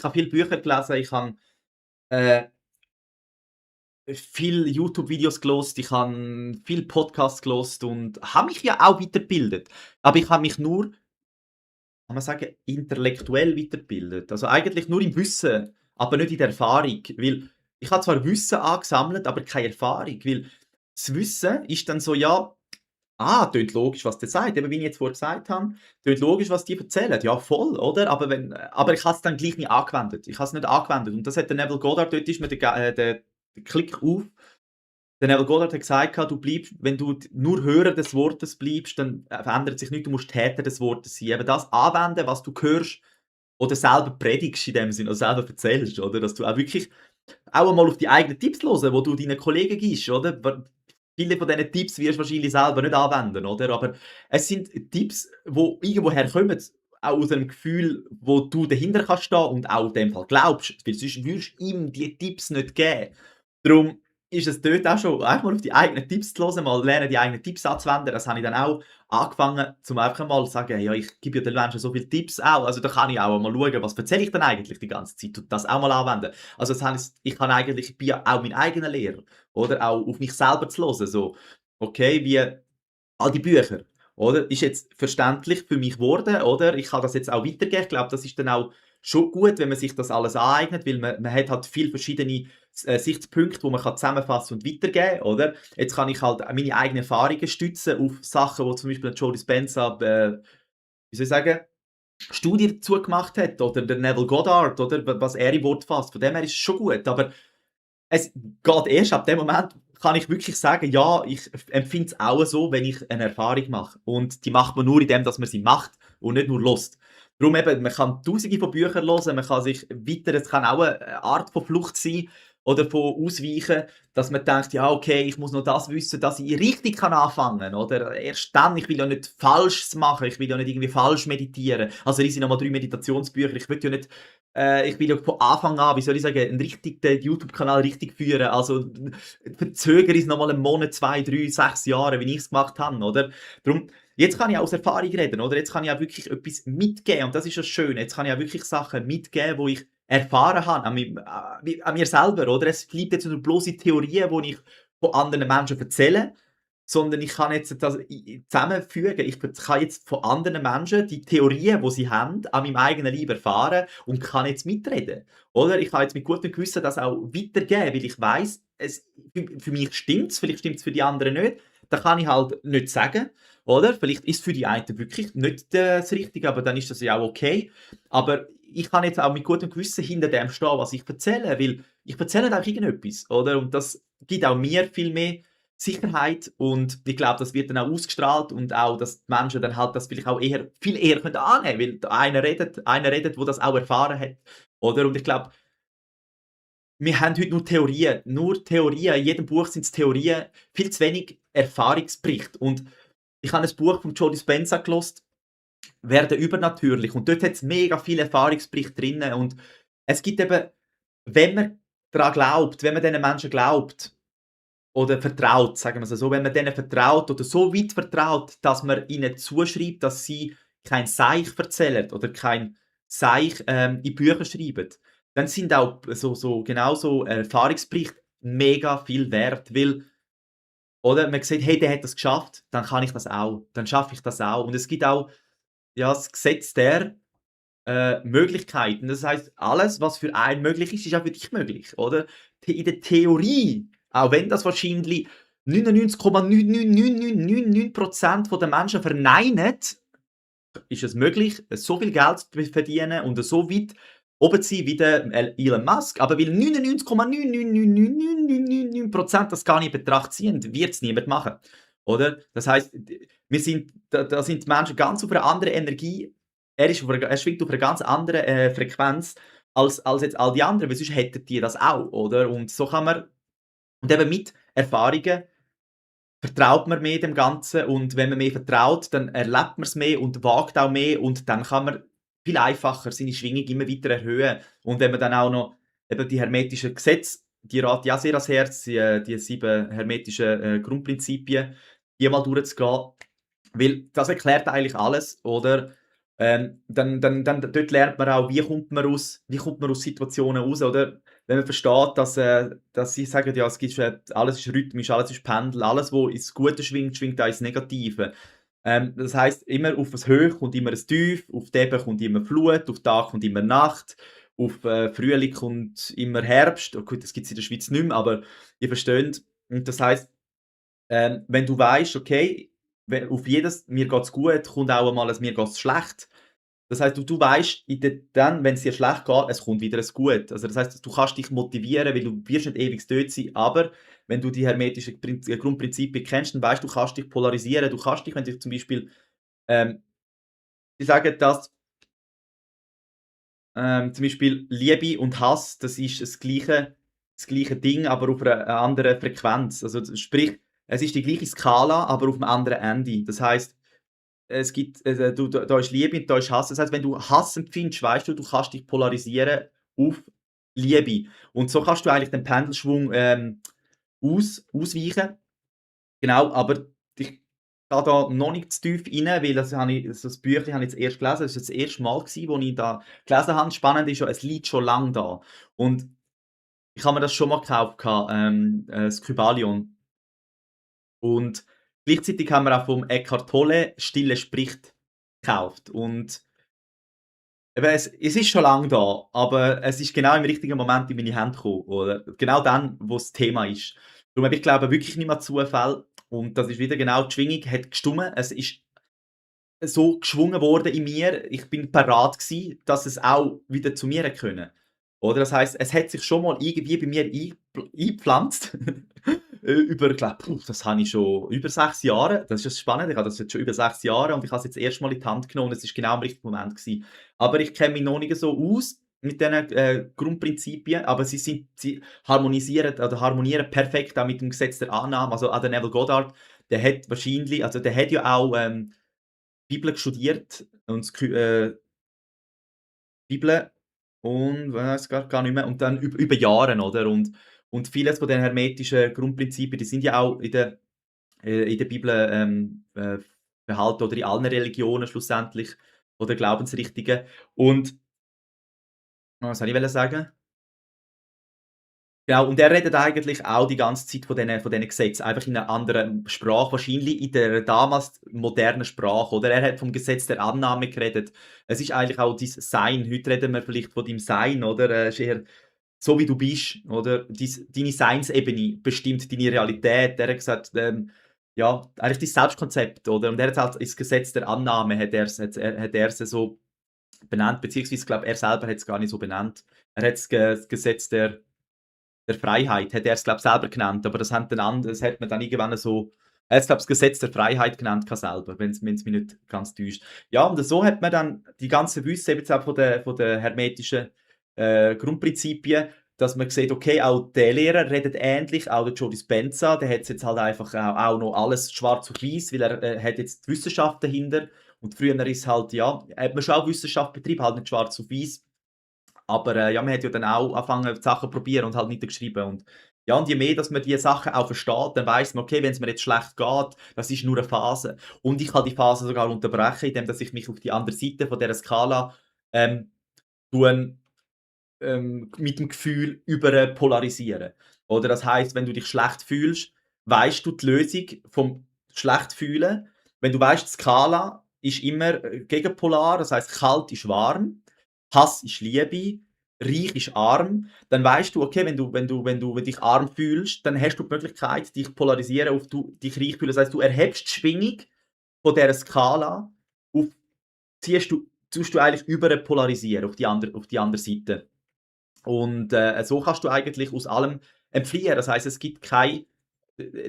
Ich habe viele Bücher gelesen, ich habe, äh, viele YouTube-Videos gelost, ich habe viele Podcasts gelost und habe mich ja auch weitergebildet. Aber ich habe mich nur, kann man sagen, intellektuell weitergebildet. Also eigentlich nur im Wissen, aber nicht in der Erfahrung. Weil ich habe zwar Wissen angesammelt, aber keine Erfahrung. Weil das Wissen ist dann so, ja, tönt logisch, was der sagt. Eben wie ich jetzt vorher gesagt habe, tönt logisch, was die erzählen. Ja, voll, oder? Aber ich habe es dann gleich nicht angewendet. Ich habe es nicht angewendet. Und das hat der Neville Goddard, dort ist mir der Klick auf. Der Neville Goddard hat gesagt, du bleibst, wenn du nur Hörer des Wortes bleibst, dann verändert sich nichts, du musst Täter des Wortes sein. Eben das anwenden, was du hörst oder selber predigst in dem Sinne, oder selber erzählst, oder? Dass du auch wirklich auch einmal auf die eigenen Tipps hören, die du deinen Kollegen gibst, oder? Viele von diesen Tipps wirst du wahrscheinlich selber nicht anwenden, oder? Aber es sind Tipps, die irgendwoher kommen, auch aus einem Gefühl, wo du dahinter kannst stehen und auch in dem Fall glaubst, weil sonst würdest du ihm die Tipps nicht geben. Darum ist es dort auch schon einfach mal auf die eigenen Tipps zu hören, mal lernen, die eigenen Tipps anzuwenden. Das habe ich dann auch angefangen, zum einfach mal zu sagen: «Ja, ich gebe ja den Menschen so viele Tipps auch, also da kann ich auch mal schauen, was erzähle ich denn eigentlich die ganze Zeit und das auch mal anwenden.» Also das heisst, ich bin ja auch mein eigener Lehrer, oder? Auch auf mich selber zu hören, so: «Okay, wie all die Bücher, oder? Ist jetzt verständlich für mich geworden, oder? Ich kann das jetzt auch weitergeben.» Ich glaube, das ist dann auch schon gut, wenn man sich das alles aneignet, weil man hat halt viele verschiedene Sichtspunkte, die man kann zusammenfassen und weitergeben, oder? Jetzt kann ich halt meine eigenen Erfahrungen stützen auf Sachen, wo zum Beispiel Joe Dispenza, wie soll ich sagen, Studie dazu gemacht hat, oder der Neville Goddard, oder was er in Wort fasst. Von dem her ist es schon gut, aber es geht erst ab dem Moment, kann ich wirklich sagen, ja, ich empfinde es auch so, wenn ich eine Erfahrung mache. Und die macht man nur indem, dass man sie macht und nicht nur lost. Darum eben, man kann Tausende von Büchern hören, man kann sich weiter, es kann auch eine Art von Flucht sein oder von Ausweichen, dass man denkt, ja, okay, ich muss noch das wissen, dass ich richtig kann anfangen, oder? Erst dann, ich will ja nicht Falsches machen, ich will ja nicht irgendwie falsch meditieren. Also lese ich nochmal 3 Meditationsbücher, ich will ja von Anfang an, wie soll ich sagen, den YouTube-Kanal richtig führen. Also verzögere ich es nochmal einen Monat, 2, 3, 6 Jahre, wie ich es gemacht habe, oder? Darum, jetzt kann ich aus Erfahrung reden, oder? Jetzt kann ich auch wirklich etwas mitgeben und das ist das Schöne. Jetzt kann ich auch wirklich Sachen mitgeben, die ich erfahren habe an mir selber, oder? Es bleibt jetzt nicht bloße Theorien, die ich von anderen Menschen erzähle, sondern ich kann jetzt das zusammenfügen. Ich kann jetzt von anderen Menschen die Theorien, die sie haben, an meinem eigenen Leib erfahren und kann jetzt mitreden. Oder? Ich kann jetzt mit gutem Gewissen das auch weitergeben, weil ich weiss, für mich stimmt's, vielleicht stimmt's für die anderen nicht. Da kann ich halt nicht sagen, oder? Vielleicht ist für die einen wirklich nicht das Richtige, aber dann ist das ja auch okay. Aber ich kann jetzt auch mit gutem Gewissen hinter dem stehen, was ich erzähle, weil ich erzähle nicht einfach irgendetwas, oder? Und das gibt auch mir viel mehr Sicherheit und ich glaube, das wird dann auch ausgestrahlt und auch, dass die Menschen dann halt das vielleicht auch viel eher können annehmen, weil der einer redet, der das auch erfahren hat, oder? Und ich glaube, wir haben heute nur Theorien, in jedem Buch sind es Theorien, viel zu wenig Erfahrungsbericht. Und ich habe ein Buch von Joe Dispenza gelesen, «Werden übernatürlich», und dort hat es mega viele Erfahrungsberichte drin und es gibt eben, wenn man daran glaubt, wenn man diesen Menschen glaubt, oder vertraut, sagen wir's so. Wenn man denen vertraut oder so weit vertraut, dass man ihnen zuschreibt, dass sie kein Seich erzählen oder kein Seich, in Bücher schreiben, dann sind auch genauso Erfahrungsberichte mega viel wert, weil, oder, man sieht: «Hey, der hat das geschafft, dann kann ich das auch, dann schaffe ich das auch.» Und es gibt auch, ja, das Gesetz der, Möglichkeiten. Das heisst, alles, was für einen möglich ist auch für dich möglich, oder? In der Theorie, auch wenn das wahrscheinlich 99,99999% der Menschen verneinen, ist es möglich, so viel Geld zu verdienen und so weit oben zu sein wie der Elon Musk. Aber weil 99,9999999% das gar nicht in Betracht ziehen, wird es niemand machen, oder? Das heisst, da sind die Menschen ganz auf einer anderen Energie. Er schwingt auf einer ganz anderen, Frequenz als jetzt all die anderen, weil sonst hätten die das auch, oder? Und so kann man, und eben mit Erfahrungen vertraut man mehr dem Ganzen und wenn man mehr vertraut, dann erlebt man es mehr und wagt auch mehr und dann kann man viel einfacher seine Schwingung immer weiter erhöhen. Und wenn man dann auch noch eben die hermetischen Gesetze, die rate ich auch sehr ans Herz, die 7 hermetischen, Grundprinzipien, die mal durchzugehen, weil das erklärt eigentlich alles, oder? Dann dort lernt man auch, wie kommt man aus Situationen raus, oder? Wenn man versteht, dass sie sagen, ja, es gibt alles ist rhythmisch, alles ist Pendel, alles, wo ins Gute schwingt, schwingt auch ins Negative. Das heisst, immer auf das Hoch kommt immer ein Tief, auf die Ebbe kommt immer Flut, auf Tag kommt immer Nacht, auf Frühling kommt immer Herbst. Oh gut, das gibt's in der Schweiz nicht mehr, aber ihr versteht. Und das heisst, wenn du weißt, okay, auf jedes «Mir geht's gut» kommt auch einmal ein «Mir geht's schlecht». Das heisst, du weisst, dann, wenn es dir schlecht geht, es kommt wieder ein Gut. Also das heisst, du kannst dich motivieren, weil du wirst nicht ewig dort sein, aber wenn du die hermetischen Grundprinzipien kennst, dann weisst du, kannst dich polarisieren. Du kannst dich, wenn du zum Beispiel, ähm, die sagen, dass zum Beispiel Liebe und Hass, das ist das gleiche Ding, aber auf einer anderen Frequenz. Also sprich, es ist die gleiche Skala, aber auf einem anderen Ende. Das heisst, es gibt, da ist Liebe und da ist Hass. Das heißt, wenn du Hass empfindest, weißt du, du kannst dich polarisieren auf Liebe. Und so kannst du eigentlich den Pendelschwung ausweichen. Genau, aber ich gehe da noch nicht zu tief rein, weil das Büchlein habe ich jetzt erst gelesen. Das war das erste Mal, wo ich da gelesen habe. Spannend ist ja, es liegt schon lange da. Und ich habe mir das schon mal gekauft, das Kybalion. Und gleichzeitig haben wir auch vom Eckhart Tolle «Stille spricht» gekauft. Und eben, es ist schon lange da, aber es ist genau im richtigen Moment in meine Hände gekommen, oder? Genau dann, wo das Thema ist. Darum habe ich glaube wirklich nicht mehr Zufall. Und das ist wieder genau die Schwingung hat gestimmt. Es ist so geschwungen worden in mir. Ich bin parat gsi, dass es auch wieder zu mir können. Oder das heisst, es hat sich schon mal irgendwie bei mir eingepflanzt. Über, glaube das habe ich schon über 6 Jahre. Das ist das Spannende. Ich habe das jetzt schon über 6 Jahre und ich habe es jetzt erst mal in die Hand genommen und es ist genau im richtigen Moment gewesen. Aber ich kenne mich noch nicht so aus mit diesen Grundprinzipien, aber sie harmonieren perfekt auch mit dem Gesetz der Annahme. Also auch der Neville Goddard, der hat ja auch Bibel studiert und Bibel und weiß gar nicht mehr und dann über Jahre, oder? Und vieles von den hermetischen Grundprinzipien, die sind ja auch in der Bibel behalten oder in allen Religionen schlussendlich oder Glaubensrichtungen. Und was soll ich sagen? Genau, und er redet eigentlich auch die ganze Zeit von diesen Gesetzen, einfach in 'ner anderen Sprache, wahrscheinlich in der damals modernen Sprache, oder? Er hat vom Gesetz der Annahme geredet. Es ist eigentlich auch dein Sein. Heute reden wir vielleicht von deinem Sein, oder? Es ist eher so, wie du bist, oder? Deine Seinsebene bestimmt deine Realität. Er hat gesagt, ja, eigentlich dein Selbstkonzept, oder? Und er hat halt das Gesetz der Annahme hat er's so benannt, beziehungsweise ich glaube, er selber hat es gar nicht so benannt. Er hat das Gesetz der Freiheit, hat er's, glaube ich, selber genannt, aber das hat man dann irgendwann so er hat's, glaube ich, das Gesetz der Freiheit genannt selber, wenn's mich nicht ganz täuscht. Ja, und so hat man dann die ganze Wissen eben jetzt auch von den hermetischen, Grundprinzipien, dass man sieht, okay, auch der Lehrer redet ähnlich, auch der Joe Dispenza, der hat's jetzt halt einfach auch noch alles schwarz auf weiß, weil er hat jetzt die Wissenschaft dahinter und früher ist halt ja, hat man schon auch Wissenschaft betrieben, halt nicht schwarz auf weiß. Aber ja, man hat ja dann auch angefangen, die Sachen probieren und halt niedergeschrieben. Und ja, und je mehr, dass man die Sachen auch versteht, dann weiss man, okay, wenn es mir jetzt schlecht geht, das ist nur eine Phase. Und ich kann die Phase sogar unterbrechen, indem dass ich mich auf die andere Seite von dieser Skala ähm, tue, mit dem Gefühl polarisieren. Oder das heißt, wenn du dich schlecht fühlst, weißt du die Lösung vom schlecht fühlen. Wenn du weißt, die Skala ist immer gegenpolar, das heißt, kalt ist warm, Hass ist Liebe, reich ist arm, dann weißt du, okay, wenn dich arm fühlst, dann hast du die Möglichkeit, dich polarisieren auf dich reich fühlen. Das heißt, du erhebst die Schwingung von dieser Skala auf, tust du eigentlich polarisieren auf die andere Seite. Und so kannst du eigentlich aus allem entfliehen. Das heißt, es gibt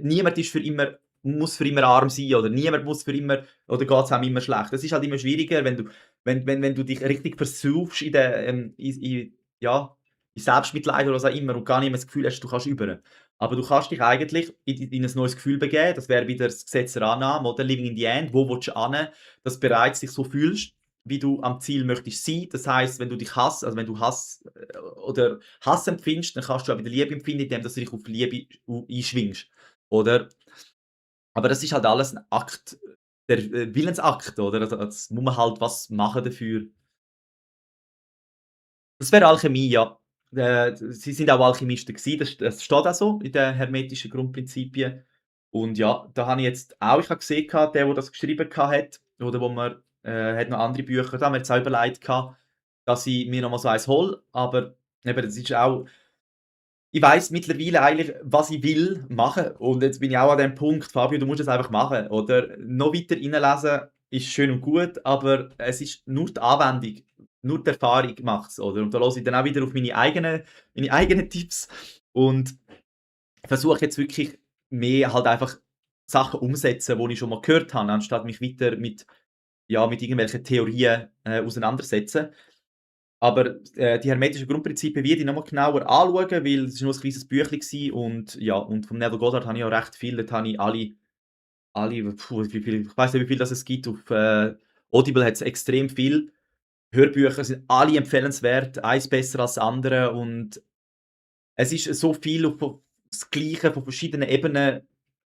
niemand muss für immer arm sein oder niemand muss für immer oder geht's einem immer schlecht. Das ist halt immer schwieriger, wenn du dich richtig versuchst ja, in Selbstmitleid oder was auch immer und gar nicht mehr das Gefühl hast, du kannst über. Aber du kannst dich eigentlich in ein neues Gefühl begeben. Das wäre wieder das Gesetz der Annahme, oder? Living in the end. Wo willst du hin? Dass du bereits dich so fühlst, wie du am Ziel möchtest sein. Das heißt, wenn du Hass oder Hass empfindest, dann kannst du auch wieder Liebe empfinden, indem dass du dich auf Liebe einschwingst, oder? Aber das ist halt alles ein Akt Willensakt, oder? Also, jetzt muss man halt was machen dafür. Das wäre Alchemie, ja. Sie sind auch Alchemisten gewesen, das steht auch so in den hermetischen Grundprinzipien. Und ja, da habe ich jetzt auch ich habe gesehen der das geschrieben hat oder wo man hat noch andere Bücher, da haben wir jetzt auch überlegt dass ich mir noch mal so eins hole, aber eben, das ist auch ich weiss mittlerweile eigentlich, was ich will machen und jetzt bin ich auch an dem Punkt: „Fabio, du musst es einfach machen“, oder? Noch weiter reinlesen ist schön und gut, aber es ist nur die Anwendung, nur die Erfahrung macht's, oder? Und da höre ich dann auch wieder auf meine eigenen Tipps und versuche jetzt wirklich mehr halt einfach Sachen umsetzen, die ich schon mal gehört habe, anstatt mich weiter mit irgendwelchen Theorien, auseinandersetzen. Aber, die hermetischen Grundprinzipien werde ich noch mal genauer anschauen, weil es ist nur 'n kleines Büchlein gsi und ja, und vom Neville Goddard habe ich auch recht viel. Dort habe ich alle wie viel ich weiss nicht, wie viel das es gibt. Auf, Audible hat's extrem viel. Hörbücher sind alle empfehlenswert, eins besser als das andere und es ist so viel auf das Gleiche von verschiedenen Ebenen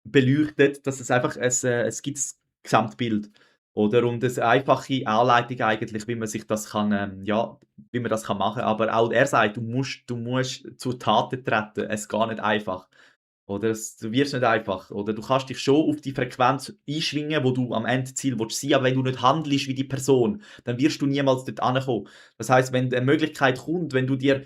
beleuchtet, dass es einfach es gibt das Gesamtbild, oder? Und 'ne einfache Anleitung eigentlich, wie man sich das kann, wie man das kann machen. Aber auch er sagt, du musst zu Taten treten. Es geht nicht einfach. Oder du wirst nicht einfach. Oder du kannst dich schon auf die Frequenz einschwingen, wo du am Endziel willst sein, aber wenn du nicht handelst wie die Person, dann wirst du niemals dort ankommen. Das heißt, wenn 'ne Möglichkeit kommt, wenn du dir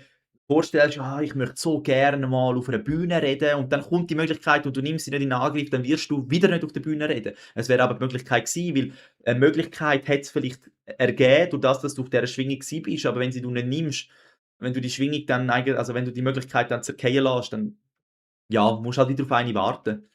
vorstellst: „Ah, ich möchte so gerne mal auf einer Bühne reden“ und dann kommt die Möglichkeit und du nimmst sie nicht in Angriff, dann wirst du wieder nicht auf der Bühne reden. Es wäre aber die Möglichkeit gewesen, weil eine Möglichkeit hätte es vielleicht ergeben, durch das, dass du auf dieser Schwingung gewesen bist, aber wenn sie du nicht nimmst, wenn du die Schwingung dann wenn du die Möglichkeit dann zerfallen lässt, dann, ja, musst halt wieder auf eine warten.